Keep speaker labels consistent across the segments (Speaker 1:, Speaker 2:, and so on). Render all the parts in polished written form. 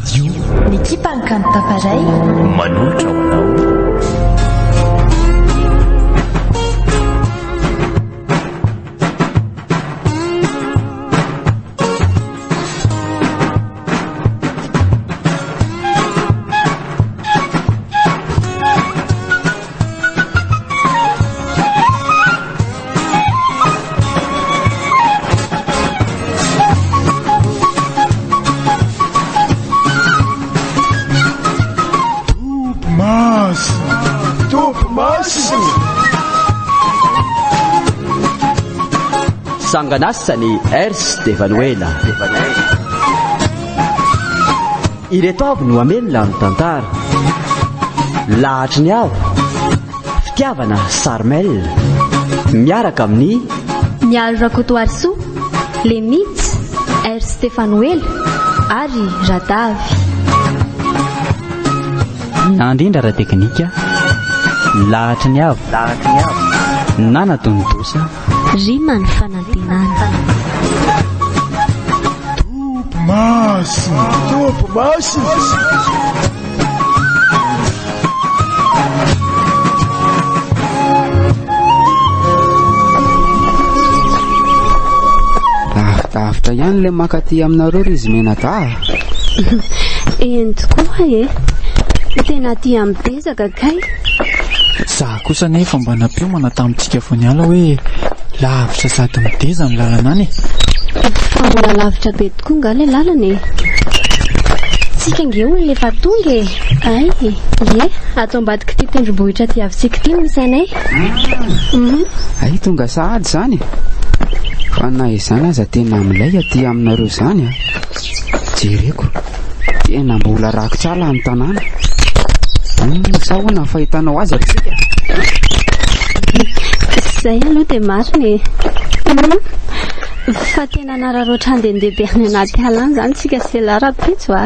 Speaker 1: Radio.
Speaker 2: Ny ekipan'ny Kanto Tafaray.
Speaker 1: Manolotra ho anao.
Speaker 3: Sanganasa ny Ers Devanoela. Ireto avy no hamelona ny tantara. Lahatry ny avo, Fitiavana Sarmel, miaraka amin'ny.
Speaker 4: Miaro Rakotoarisoa, Les Mits, R Stefanoela ary Radavy.
Speaker 3: Nandrindra ara-teknika, Lahatry ny avo, Nanatontosa.
Speaker 4: Rima ny fanantenana.
Speaker 5: Tompo masina, Tompo masina.
Speaker 6: Lavidavitra ihany ilay mankaty aminareo ry izy mianadahy a.
Speaker 4: Eny tokoa e. Tena aty amin'ny dezaka kay.
Speaker 7: Za kosa anefa mba nampiomana tamintsika vao niala hoe lavitra sady mideza ny lalana any e.
Speaker 4: Fa mbola lavitra be tokoa nga ilay lalana e. Tsika nge olona efa tonga e. Ay, ie, ato ambadik'ity tendrombohitra aty avintsika ity no misy anay. Mhm.
Speaker 6: Ay, tonga sahady izany e. Fa na izany aza tena milay aty aminareo izany a. Jereko, tena mbola rakotra ala ny tanàna. Hmm, sa ahoana ny fahitanao azy atsika?
Speaker 4: Izay aloha dia marina e. Mhm. Fa tena hanararaotra handehandeha be any anaty ala any izany tsika sy elah rahampitso a.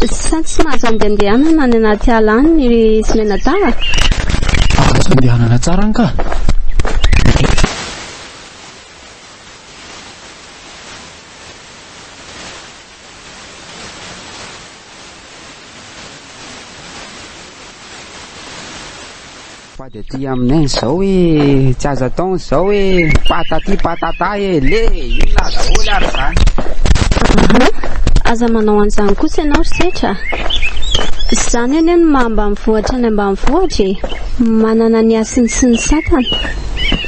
Speaker 4: Sa tsy mahazo andehandehanana any anaty ala any ry Simenadaha?
Speaker 7: Azo andehanana tsara any ka.
Speaker 6: Fady aty aminay izao e, tsy azo atao izao e, patati patata e, le inona daholo ary izany.
Speaker 4: Aha, aza manao an'izany kosa ianao ry Setra. Izany anie no maha ambanivohitra ny ambanivohitra e. Manana ny hasiny sy ny satany,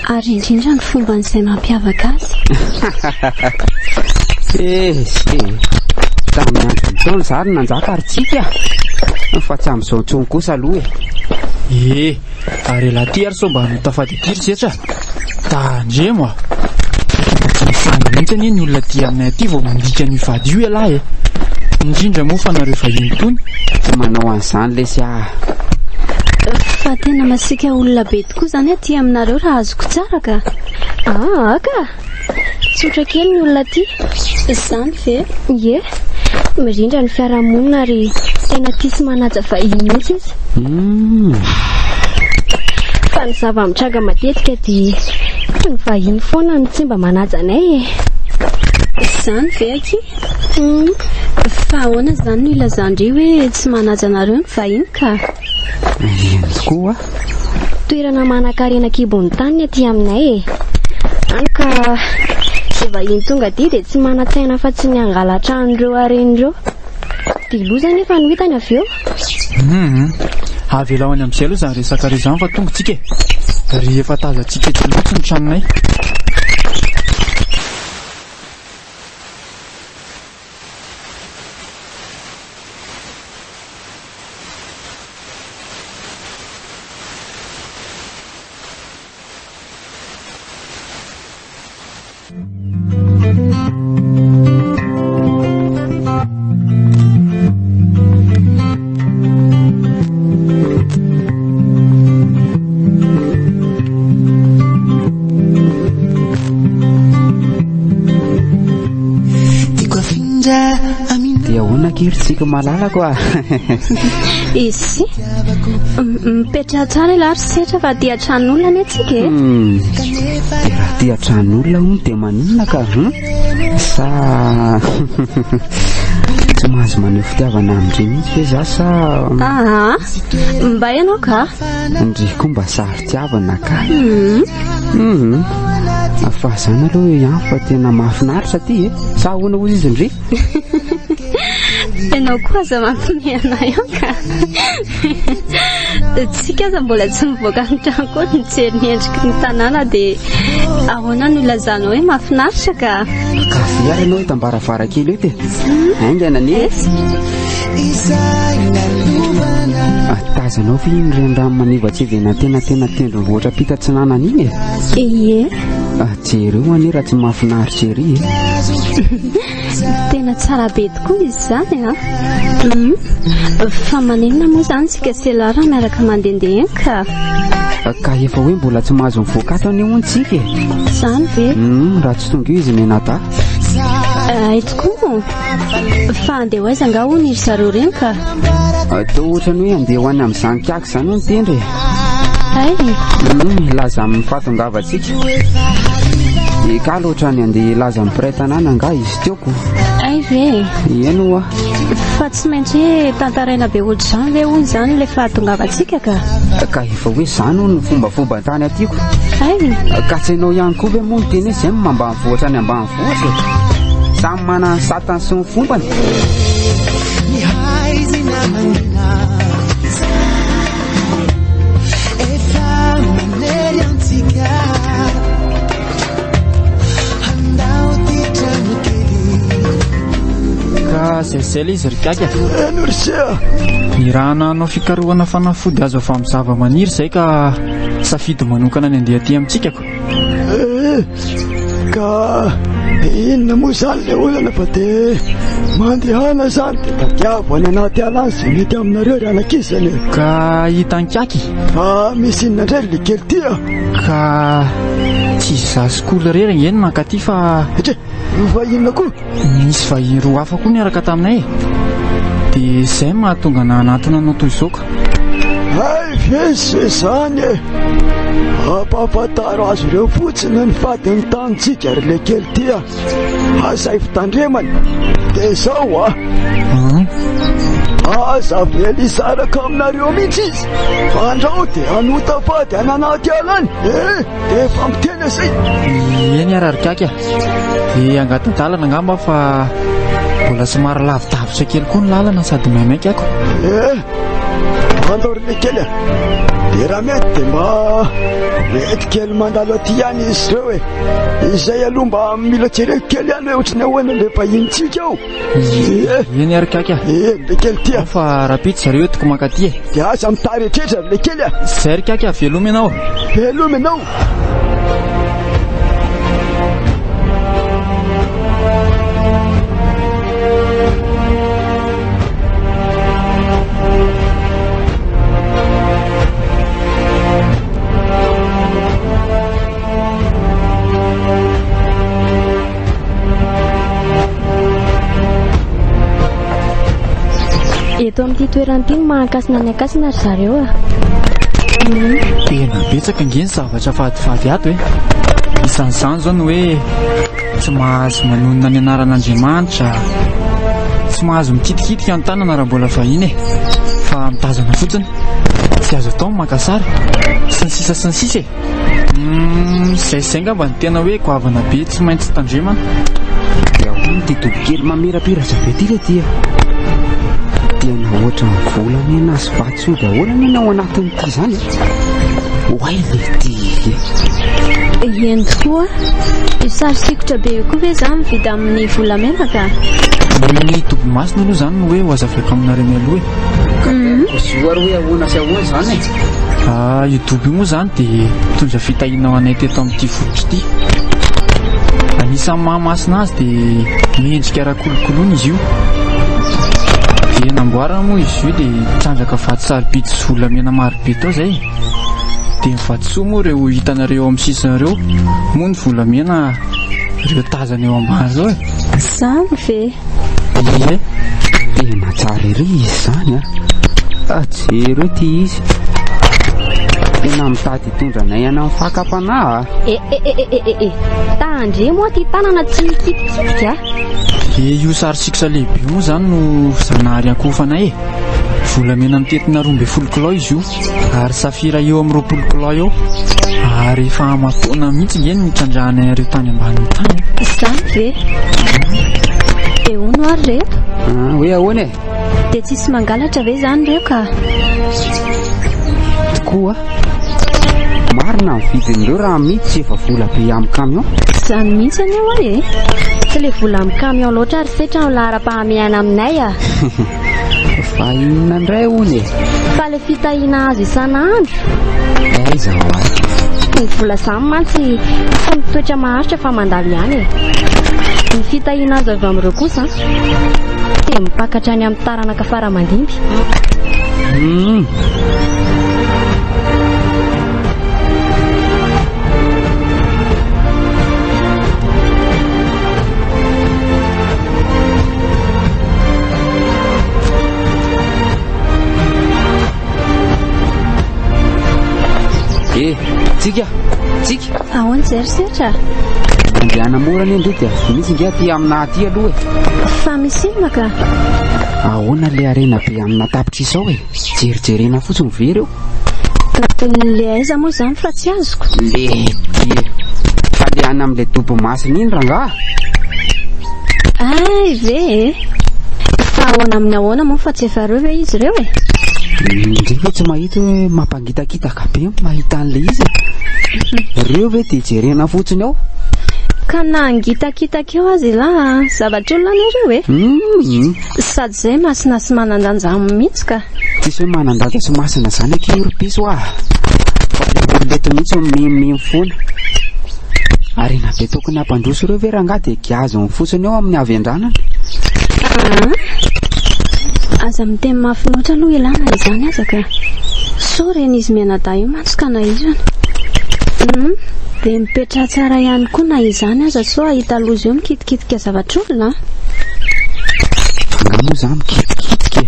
Speaker 4: ary indrindra ny fomban'izay mampiavaka azy.
Speaker 6: Esy e, tamin'ny andron'ny Ntaolo zary nanjaka ry Tsiky a, fa tsy amin'izao intsony kosa aloha e.
Speaker 7: Ee, ary elah ty ary sao mba notafady aty ry Zetra a! Tandremo a! Tena tsy misangy mihitsy anie ny olona aty aminay aty vao mandika an'io vady io ialahy e! Indrindra moa fa nareo vahiny itony.
Speaker 6: Tsy manao an'izany lesy ah!
Speaker 4: Fa tena masiaka olona be tokoa izany aty aminareo raha azoko tsara ka! Aa ka! Tsotra kely ny olona aty. Izany ve? Ie. Mirindra ny fiarahamonina ary tena tia sy manaja vahiny mihitsy izy.
Speaker 6: Hmm.
Speaker 4: Fa ny zava-mitranga matetika dia ny vahiny foana no tsy mba manaja anay e. Izany ve akia? Hmm. Fa ahoana izany no ilazan-dry hoe tsy manaja anareo ny vahiny ka?
Speaker 6: Eny tokoa.
Speaker 4: Toerana manankarena an-kibon'ny tany ny aty aminay e. Hany ka izay vahiny tonga aty dia tsy manan-tsaina afa-tsy ny hangalatra an'ireo harena ireo. Dia loza anefa no hitany avy eo.
Speaker 7: Hum, avelao any amin'izay aloha izany resakareo izany fa tonga tsika e. Rehefa tazantsika etsy aloha ny tranonay.
Speaker 6: Dia ahoana akia ry Tsiky malalako a?
Speaker 4: Izy mipetraha tsara ialahy ry Setra fa aty an-tranon'olona anie tsika e.
Speaker 6: Hmm. Dia raha aty an-tranon'olona hono dia maninona ka? Hmm? Sa. Tsy mahazo maneho fitiavana amin-dry mihitsy ve za sa...
Speaker 4: Aa, mba ianao ka.
Speaker 6: Ndry koa mba saro-tiavana ka. Mhm. Fa zany aloha eo ihany fa tena mahafinaritra aty e. Sa ahoana hozy izy ndry?
Speaker 4: Ianao koa aza mampimehy anay eo ka. Tsika aza mbola tsy mivoaka ny trano koa nijery ny endriky ny tanàna dia ahoana no ilazanao hoe mahafinaritra ka.
Speaker 6: Kafe ary ianao eto am-baravarankely eto e. Haingana anie. Ah, tazanao ve iny renirano manivatsivena tena tena tendrombohitra ampita atsinanana iny e?
Speaker 4: Ie.
Speaker 6: Ah, jereo anie raha tsy mahafinaritra ery e.
Speaker 4: Tena tsara be tokoa izy izany a. Hmm. Fa maninona moa izany isika sy ialahy raha miaraka mandehandeha eny ka?
Speaker 6: Ka efa hoe mbola tsy mahazo mivoaka ato anie hono tsika e.
Speaker 4: Izany ve?
Speaker 6: Hmm, raha tsy tonga eo izy mianadahy.
Speaker 4: Hay tokoa. Fa andeha ho aiza angaha hono iry zareo ireny ka?
Speaker 6: Toa ohatran'ny hoe andeha ho any amin'izany kiaka izany hono tendry e.
Speaker 4: Hay.
Speaker 6: Hmm, hilaza amin'ny fahatongavantsika. Ekaly ohatran'ny andeha hilaza amin'ny mpiray tanàna angaha izy teo ko.
Speaker 4: Hay ve?
Speaker 6: Eny ho'a.
Speaker 4: Fa tsy maintsy hoe tantaraina be ohatr'izany ve hono izany ilay fahatongavantsika ka?
Speaker 6: Ka efa hoe izany hono ny fombafomba an-tany aty ko.
Speaker 4: Hay.
Speaker 6: Ka tsy hainao ihany koa ve moa ny teny hoe izay no mambanivohitra any ambanivohitra e? Samy manana ny satany sy ny fombany.
Speaker 7: Ka zay zay ilay izy ry gaga.
Speaker 5: Eny ry se a!
Speaker 7: Nirahana hanao fikarohana fanafody azo avy amin'ny zavamaniry izay ka safidy manokana ny handeha aty amintsika ko.
Speaker 5: Ee, ka inona moa izany ilay olana fa dia mandehana izany dia tadiavo any anaty ala any izay mety aminareo ry anankizy anie.
Speaker 7: Ka hitankiaky.
Speaker 5: Fa misy inona indray ry lekely ity a?
Speaker 7: Ka tsy izaho sy Kolo irery ange no mankaty fa...
Speaker 5: Etre, fa inona koa?
Speaker 7: Nisy vahiny roa hafa koa niaraka taminay e. Dia izay no mahatonga anah hanatona anao toy izao ka.
Speaker 5: Hay ve izany e! Ampahafantaro azy ireo fotsiny ny fadin'ny tanintsika ry lekely ty a! Asaivo tandremana. Dia izao a! Aza avela hisaraka aminareo mihitsy izy, fa andrao dia hanota fady any anaty ala any e! Dia efa miteny izay.
Speaker 7: Eny ary ry Gaga. Dia angata-dalana angamba aho fa mbola somary lavidavitra kely koa ny lalana sady maimaika ako.
Speaker 5: Eh, andao ry lekely a. Dia raha mety dia mba mety kely mandalo aty ihany izy ireo e. Izay aloha mba mila jereko kely ihany hoe ohatry ny ahoana ilay vahinintsika ao.
Speaker 7: Eh. Eny ary kaka.
Speaker 5: Eh, lekely ty a.
Speaker 7: Fa rahampitso zareo entiko mankaty e.
Speaker 5: Dia aza mitaretretra ry lekely a.
Speaker 7: Zay ry kaka, veloma ianao.
Speaker 5: Veloma ianao.
Speaker 4: Eto amin'ity toerana ity no mahankasina ny ankasina ry zareo a.
Speaker 7: Tena betsaka ange ny zavatra fadifady ato e. Isan'izany izao ny hoe tsy mahazo manonona ny anaran'Andriamanitra, tsy mahazo mikitikitika ny tanana raha mbola vahiny e, fa mitazana fotsiny, tsy azo atao ny maka sary, sy ny sisa sy ny sisa e. Humm, izay izay angamba no tena hoe goavana be tsy maintsy tandremana.
Speaker 6: Dia ahoana ity dobo kely mamirapiratra be ity re ty a? Tena ohatran'ny volamena sy vatosoa daholo anie ny ao anatin'ity izany e. Oay le ty e.
Speaker 4: Eny tokoa. Io sary sikotra be io koa ve izany vita amin'ny volamena ka?
Speaker 7: Ny dobo masina aloha izany no hoe ho azavaiko aminareo mialoha e.
Speaker 6: Zo ary hoe ahoana sy ahoana izany e?
Speaker 7: Ah, io dobo io moa izany dia nitondra fitahiana ho anay teto amin'ity vohitra ity. Anisan'ny mahamasina azy dia mendrika ara-kolokoloina izy io. Dia namboarina moa izy io dia nitrandraka vato sarobidy sy volamena marobe tao izay. Dia ny vatosoa moa ireo hitanareo eo amin'ny sisiny ireo, moa ny volamena ireo tazana eo ambany ireo e.
Speaker 4: Izany ve?
Speaker 7: Ie.
Speaker 6: Tena tsara ery izy izany a. Ah, jereo ity izy. Tena mitady hitondra anay any amin'ny fakam-panahy a.
Speaker 4: E e e e e e. Tandremo aho ity tanana tsy mikitikitika a.
Speaker 7: Dia io sary sikotra lehibe io moa izany no zanahary ankohofanay e. Volamena mitentina 12 kilao izy io ary safira eo amin'ny 20 kilao eo. Ary efa aman-taona mihitsy nge no nitrandrahanay an'ireo tany ambanin'ny tany.
Speaker 4: Izany ve? Dia hono ary reto?
Speaker 6: Ah, hoe ahoana e?
Speaker 4: Dia tsisy mangalatra ve izany ireo ka?
Speaker 6: Tokoa. Marina ny vidin'ireo raha amidy tsy efa vola be amin'ny camion.
Speaker 4: Izany mihitsy anie hoa e.
Speaker 8: Tsy le vola amin'ny camion loatra ary setra no laharam-pahamehana aminay a.
Speaker 6: Fa inona indray hono e?
Speaker 8: Fa le fitahiana azo isan'andro.
Speaker 6: Aiza ho ahy.
Speaker 8: Ny vola izany mantsy tsy mitoetra maharitra fa mandalo ihany e. Ny fitahiana azo avy amin'ireo kosa dia mipaka hatrany amin'ny taranaka fara aman-dimby.
Speaker 6: Hmm. Eh, tsika, tsika.
Speaker 4: Ahoana izay ry Setra?
Speaker 6: Mandehana mora anie ndry dia mihitsy nge aty amina aty aloha e.
Speaker 4: Fa misy inona ka?
Speaker 6: Ahoana le harena be amina tapitrisa ao e? Jerijerena fotsiny ve ireo?
Speaker 4: Le aiza moa izany fa tsy azoko?
Speaker 6: Le ty fa le any amin'ilay dobo masina iny rangaha.
Speaker 4: Ay ve e! Fa ahoana amin'ny ahoana moa fa tsy efa ireo ve izy ireo e?
Speaker 6: Ndry ve tsy mahita hoe mampangitakitaka be mahita an'ilay izy e? Ireo ve dia jerena fotsiny ao?
Speaker 4: Ka na hangitakitaka eo aza ialahy, zavatr'olona anie ireo e!
Speaker 6: Hum.
Speaker 4: Sady izay masina sy manan-danja aminy mihitsy ka.
Speaker 6: Tsisy hoe manan-danja sy masina izany akia io ry piso ah! Fa ilay olona eto mihitsy no minomino foana. Harena be tokony hampandroso ireo ve rangahy dia giaziny fotsiny eo amin'ny havendranana?
Speaker 4: Aa! Aza miteny mafy loatra aloha ialahy na izany aza ka. Sao ren'izy mianadahy io mantsy ka nahirana. Hum, dia mipetraha tsara ihany koa na izany aza sao hahita loza eo mikitikitika zavatr'olona a!
Speaker 6: Angaha moa za mikitikitika e?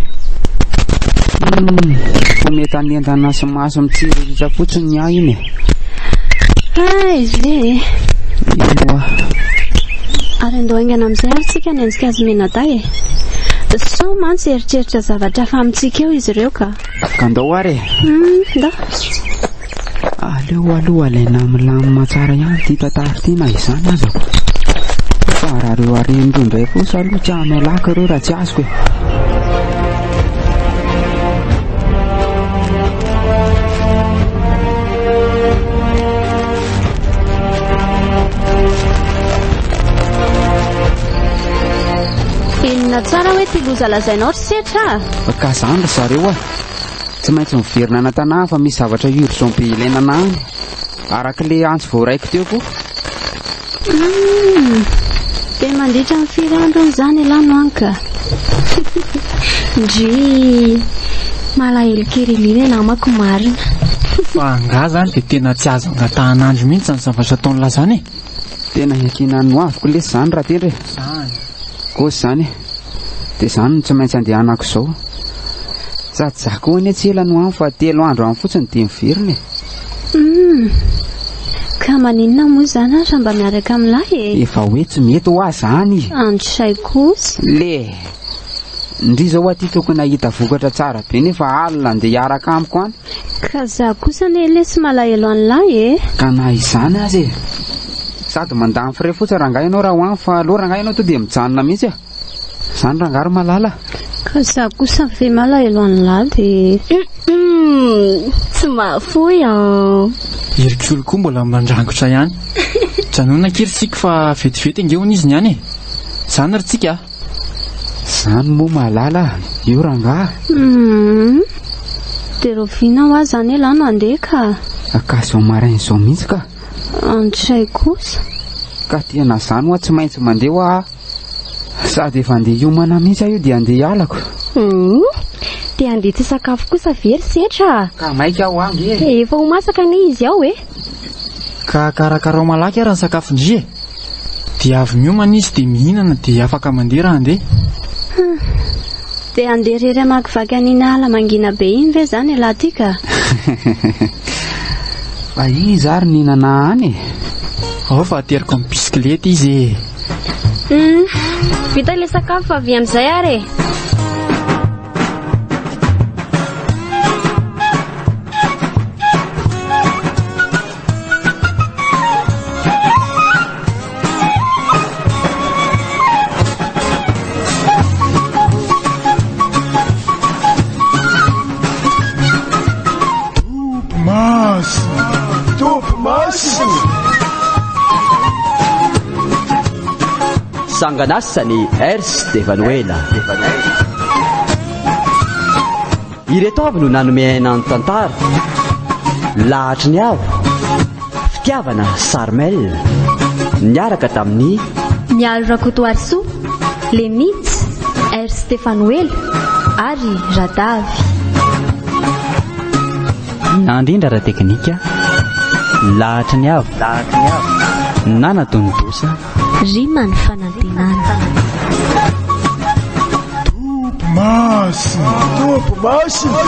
Speaker 6: Hum, fo mientanentana sy maso mitsiriritra fotsiny ny ahy iny e.
Speaker 4: Hay ve e!
Speaker 6: Ino hoa.
Speaker 4: Ary andao haingana amin'izay ary tsika hanenjika azy mianadahy e! Sao mantsy hieritreritra zavatra hafa amintsika eo izy ireo ka.
Speaker 6: Ka ndao ary e!
Speaker 4: Hum, ndao.
Speaker 6: Aleo aloha alaina milamina tsara ihany ity tantara ity na izany aza ko. Fa raha ireo harena ireo indray kosa aloha tsy hanao laka ireo raha tsy azoko e.
Speaker 4: Inona tsara hoe ity loza lazainao ry Setra a?
Speaker 6: Ka zany ry zareo a. Tsy maintsy miverina any an-tanàna fa misy zavatra urgent be ilaina anà any. Araka ilay antso voaraiko teo koa.
Speaker 4: Hum, dia mandritra ny firy andro hono izany ialahy no any ka?
Speaker 8: Ndry, malahelo kely ilay namako marina.
Speaker 7: Fa angaha izany dia tena tsy azo angatahana andro mihitsy izany zavatra ataon'lah izany e?
Speaker 6: Tena iankinan'ny hoaviko lesy izany Ratendry e.
Speaker 7: Izany.
Speaker 6: Kosa izany e. Dia izany no tsy maintsy andehanako izao. Sady za koa anie tsy ela no any fa telo andro any fotsiny dia miverina e.
Speaker 4: Hum. Ka maninona moa izany ary raha mba miaraka amin'lahy e?
Speaker 6: Efa hoe tsy mety hoa zany.
Speaker 4: Andry kosa.
Speaker 6: Le. Ndry zao aty tokony hahita vokatra tsara be nefa alina andeha hiaraka amiko any.
Speaker 4: Ka za kosa anie lesy malahelo an'lahy e.
Speaker 6: Ka na izany aza e. Sady mandany frais fotsiny rangahy ianao raha ho any fa aleo rangahy ianao to dia mijanona mihitsy e. Zany rangahy ry malala.
Speaker 4: Ka za kosa ve malahelo an'lahy dia.
Speaker 8: Hum, tsy mahafoy an.
Speaker 7: Hercule koa mbola mandrangotra ihany. Janona akia ry Tsiky fa vetivety ange hono izy niany e. Zany ry Tsiky a.
Speaker 6: Zany moa malala a, io rangahy.
Speaker 4: Hum, dia rahoviana hoa zany elah no handeha ka?
Speaker 6: Ka zao maraina izao mihitsy ka.
Speaker 4: Andry kosa.
Speaker 6: Ka tena zany hoa tsy maintsy mandeha hoa aho. Sady efa andeha hiomana mihitsy aho io dia andeha hialako.
Speaker 8: Hum, dia andeha tsy hisakafo kosa ve ry Setra a?
Speaker 6: Ka maika aho ange e.
Speaker 8: Efa ho masaka anie izy ao e.
Speaker 7: Ka karakarao malaky ary ny sakafon-dry e. Dia avy miomana izy dia mihinana dia afaka mandeha raha handeha.
Speaker 4: Hum, dia handeha irery hamakivaky an'iny ala mangina be iny ve izany ialahy ity ka?
Speaker 6: Fa iza ary nihinana any e?
Speaker 7: Ao fa ateriko amin'ny bisikileta izy e.
Speaker 8: Hum, vita ilay sakafo fa avy amin'izay ary e.
Speaker 5: Tompo masina, Tompo masina.
Speaker 3: Sanganasa ny Ers Stefanoela. Ireto avy no nanome aina ny tantara. Lahatry ny avo, Fitiavana Sarmel, niaraka tamin'ny.
Speaker 2: Mialy Rakotoarisoa, Les Mits, R Stefanoela ary Radavy.
Speaker 3: Nandrindra ara-teknika, Lahatry ny avo, Nanatontosa.
Speaker 2: Rima ny fanantenana.
Speaker 5: Tompo masina, Tompo masina.